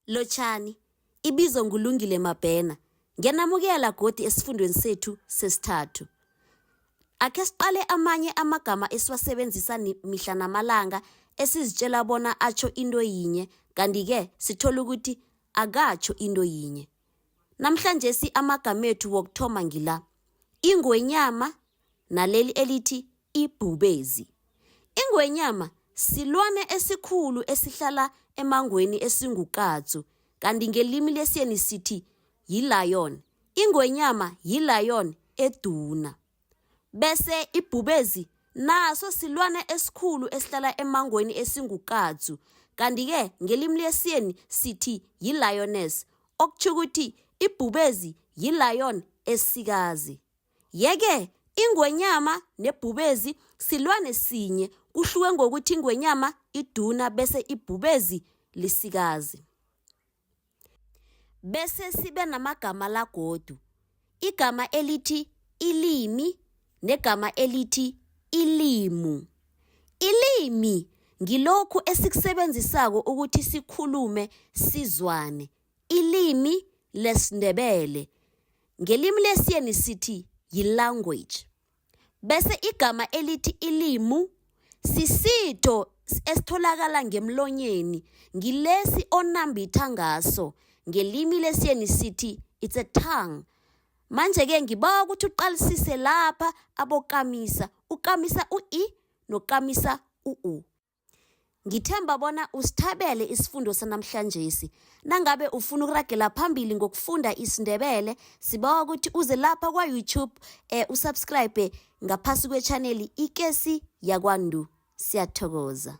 Lotjhani, ibizo nguLungile Mabhena. Ngiyanamukela godi esifundweni sethu sesithathu. Akhe siqale amanye amagama esiwasebenzisa mihla namalanga esizitjela bona atjho into yinye kanti-ke sithola ukuthi akatjho into yinye. Namhlanjesi amagamethu wokuthoma ngila, ingwenyama naleli elithi ibhubezi. Ingwenyama silwane esikhulu esihlala emangweni esingukatsu kanti ngelimi lesiyeni sithi yi-lion. Ingwenyama yi-lion eduna. Bese ibhubezi naso silwane esikhulu esihlala emangweni esingukatsu kanti-ke ngelimi lesiyeni sithi yi-lioness okutjho ukuthi ibhubezi yi-lion esikazi. Yeke, ingwenyama nebhubezi silwane sinye, kuhluke ngokuthi ingwenyama iduna bese ibhubezi lisikazi. Bese sibe namagama la godu, igama elithi ilimi negama elithi ilimu. Ilimi ngilokhu esikusebenzisako ukuthi sikhulume sizwane. Ilimi lesiNdebele ngelimi lesiyeni sithi yi-language. Bese igama elithi ilimu sisitho esitholakala ngemlonyeni, ngilesi onambitha ngaso. Ngelimi lesiyeni sithi it's a tongue. Manje-ke ngibawa ukuthi uqalisise lapha abokamisa, ukamisa u-i nokamisa u-u. Ngithemba bona usithabele isifundo sanamhlanjesi. Nangabe ufuna ukuragela phambili ngokufunda isiNdebele, sibawa ukuthi uze lapha kwa-YouTube eh, usubscribe ngaphasi kwechaneli Ikesi yakwaNdu. Siyathokoza.